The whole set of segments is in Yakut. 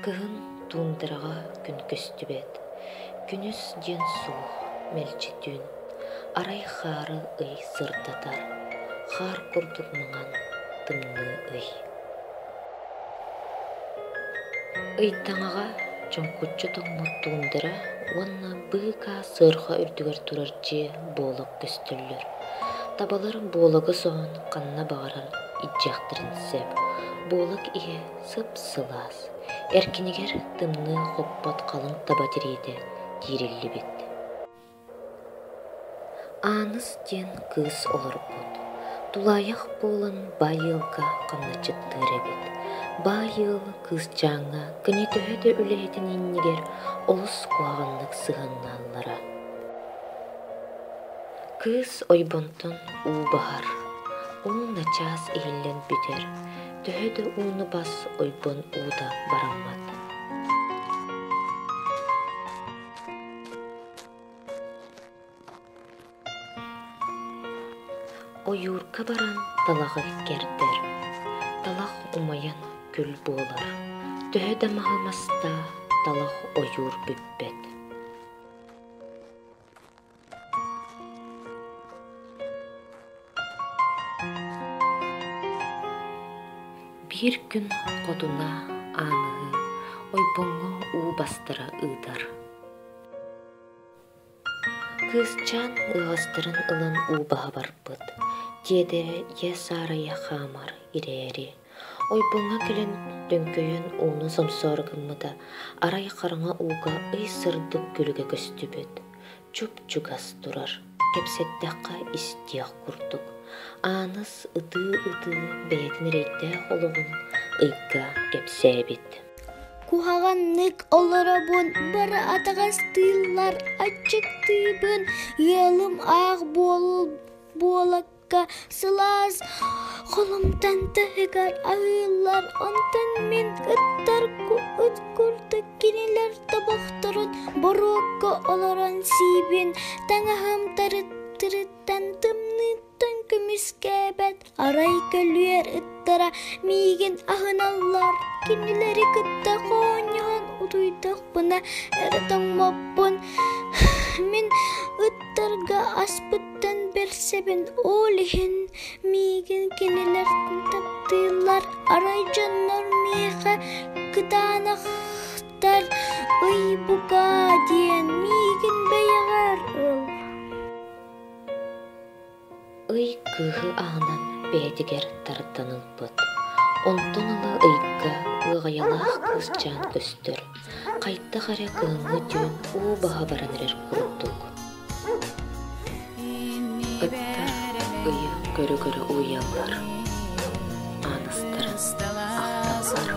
Кыһын туундараҕа күн көстүбэт, күнүс диэн суох, мэлдьи түүн, арай хаары ый сырдатар, хаар курдук маҥан тымныы ый. Ыйдаҥаҕа чоҥкуччу тоҥмут туундара уонна быыкаа сыарҕа үрдүгэр турар дьиэ буолак көстөллөр. Табалар буолагы соһон ханна баҕарар илдьиэхтэрин сөп. Буолак иһэ сып-сылаас, эркинигэр тымныы хоппот халыҥ таба тириитэ тиириллибит. Ааныс диэн кыыс олорбут, тулаайах буолан баай ыалга хамначчыттыыр эбит. Баай ыал кыысчааҥҥа кини төһө да үлэһитин иннигэр олус куһаҕаннык сыһыаннааллара. Кыыс ойбонтон уу баһар, уу начаас иһиллэн бүтэр, төһө да ууну бас ойбон уута бараммат. Ойуурга баран талаҕы кэрдэр, талах умайан күл буолар, төһө да маһы мастаа талах ойуур бүппэт. Биир күн хотуна Ааныһы ойбоҥҥо уу бастара ыытар. Кыысчаан ыаҕастарын ылан уу баһа барбыт, тиэтэрэ ийэ саарайа хаамар ирээри. Ойбоҥҥо кэлэн төҥкөйөн ууну сомсоору гыммыта, арай хараҥа ууга ый сырдык күлүгэ көстүбүт. Чуп-чугас турар, кэпсэттэххэ истиэх курдук. Ааныс ытыы-ытыы бэйэтин эрэйдээх олоҕун ыйга кэпсээбит. Куһаҕаннык олоробун, бары атаҕастыыллар, аччыктыыбын, ыалым аах буолакка сылаас холумтан таһыгар аһыыллар, онтон мин ыттар ыт курдук кинилэр тобохторун боруокка олорон сиибин, таҥаһым тырыттан тымныыттан көмүскээбэт, арай көлүөр ыттара миигин аһыналлар, кинилэри кытта хоонньоһон утуйдахпына эрэ тоҥмоппун. Мин ыттарга аспыттан бэрсэбин, ол иһин миигин кинилэр таптыыллар, арай дьоннор миэхэ кытаанахтар, ый бука диэн миигин бэйэҕэр ыл. Ый кыыһы аһынан бэйэтигэр тардан ылбыт. Онтон ыла ыйга ыаҕайалаах кыысчаан көстөр, хайдах эрэ кыһыҥҥы түүн уу баһа баран эрэр курдук. Ыттар ыйы көрө-көрө уйаллар, ааныстарын ахталлар.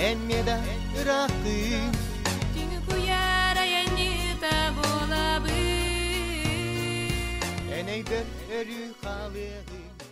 Эн да ыраахтыы Эн өйбөр өрүү хаалыаҕыҥ.